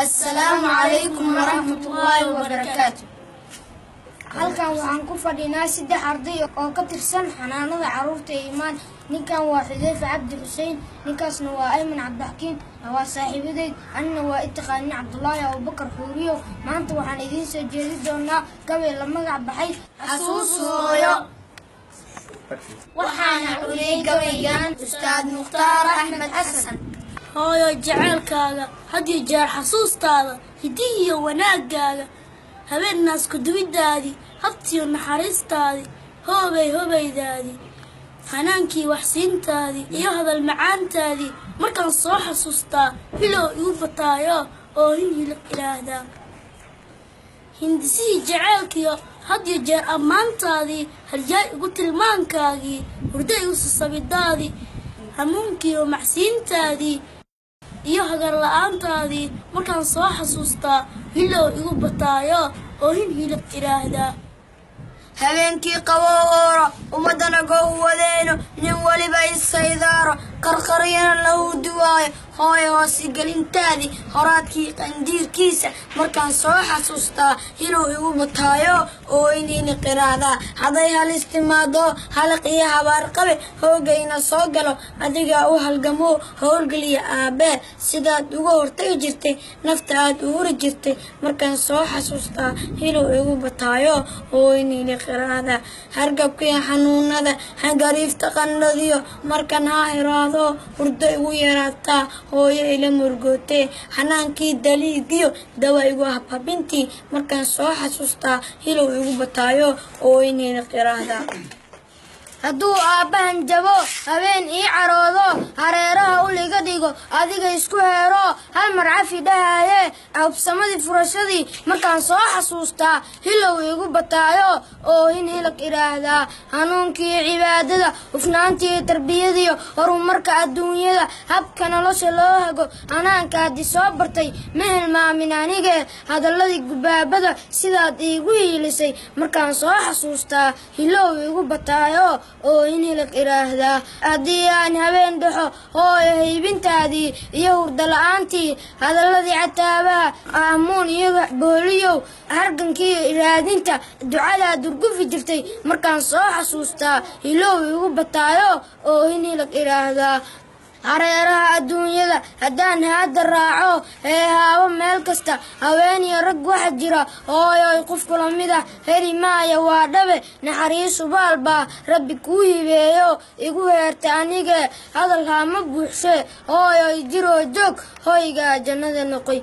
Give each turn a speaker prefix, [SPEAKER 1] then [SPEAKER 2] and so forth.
[SPEAKER 1] Assalaamu calaykum waraxmatullaahi wabarakaatu. Halkan waxaan ku fadhinaa saddex arday oo ka tirsan xanaanada carruurta ee Imaan. Ninkan waa Xudeyfa Cabdi Xuseen, ninkaasna waa Ayman Cabdixakiin, waa saaxiibadeyd, anina waa i taqaanin Cabdulaahi Abubakar Xuuriyo. Maanta waxaan idiin soo jeedi doonaa gabay la magac baxay Xasuus Hooyo.
[SPEAKER 2] Waxaana culiyey gabaygan Ustaad Mukhtaar Axmed Xasan.
[SPEAKER 3] Hooyo, jaceylkaaga had iyo jeer xasuustaada, hidihiyo wanaaggaaga, habeennaas kuduwidaadii, habtiyo naxariistaadii, hoobay hobaydaadii, hanaankii waxsiintaadii iyo hadal macaantaadii markaan soo xasuustaa hilow igu bataayo oo hin hilo ilaahdaa. Hindisihii jaceylkiyo had iyo jeer ammaantaadii, halyaay igu tilmaankaagii, hurdo igu sasabidaadii, hamuunkiiyo macsiintaadii iyo hagar la-aantaadii markaan soo xasuustaa hilow igu bataayo oo hin hilo idhaahdaa.
[SPEAKER 1] Habeenkii qabow ooro ummaddana gow wadeeno, nin weliba isaydaaro, qarqaryana lahu duwaayo. Hooyo, hoosigelintaadii, horaadkii qandiirkiisa markaan soo xasuustaa hilow igu bataayo oo inayna qiraahdaa. Hadday halis timaado, halaq iyo habaarqabe hoogayna soo galo, adigaa u halgamoo howlgeliya aabbee. Sidaad uga hortagi jirtay, nafta aad u huri jirtay markaan soo xasuustaa hilow igu bataayo oo inayna qiraahdaa. Hargabkiyo xanuunada, hangariifta qandhadiyo markaan ha hiraado, hurdo igu yaraataa, hooyo ila murgootee. Xanaankii daliigiyo dawa igu habhabintii markaan soo xasuustaa hilow igu bataayo oo inayna qiraahdaa. Hadduu aabbahan jabo, habeen ii caroodo, hareeraha ul iga dhigo, adiga isku heero, hal mar cafi dhahaaye, hubsamadii furashadii markaan soo xasuustaa hilow igu bataayo oo hin hilag idhaahdaa. Hanuunkii cibaadada, hufnaantii tarbiyadiyo horumarka adduunyada, habka nolosha loo hago, hanaankaadii soo bartay ma hilmaamin anige. Hadalladii gubaabada sidaad iigu hiilisay markaan soo xasuustaa hilow igu bataayo oo in hilag idhaahdaa. Haddii aan habeen dhexo, hooyo, haybintaadii iyo hurda la-aantii, hadalladii cataabaha, aamuun iyo booliyow, hargankii raadinta, ducadaa durgufi jirtay markaan soo xasuustaa hilow igu bataayo oo in hilag idhaahdaa. Hareeraha adduunyada haddaan haadda raaco, heehaabo meel kasta, haweeniyo rag waxa jira, hooyoy, qof kula mid ah heli maaya, waa dhabe. Naxariisu baal baa Rabbi kuu hibeeyo, igu heerta anige, hadal haama buuxshe. Hooyoy, jiroo joog, hoygaa jannada noqoy.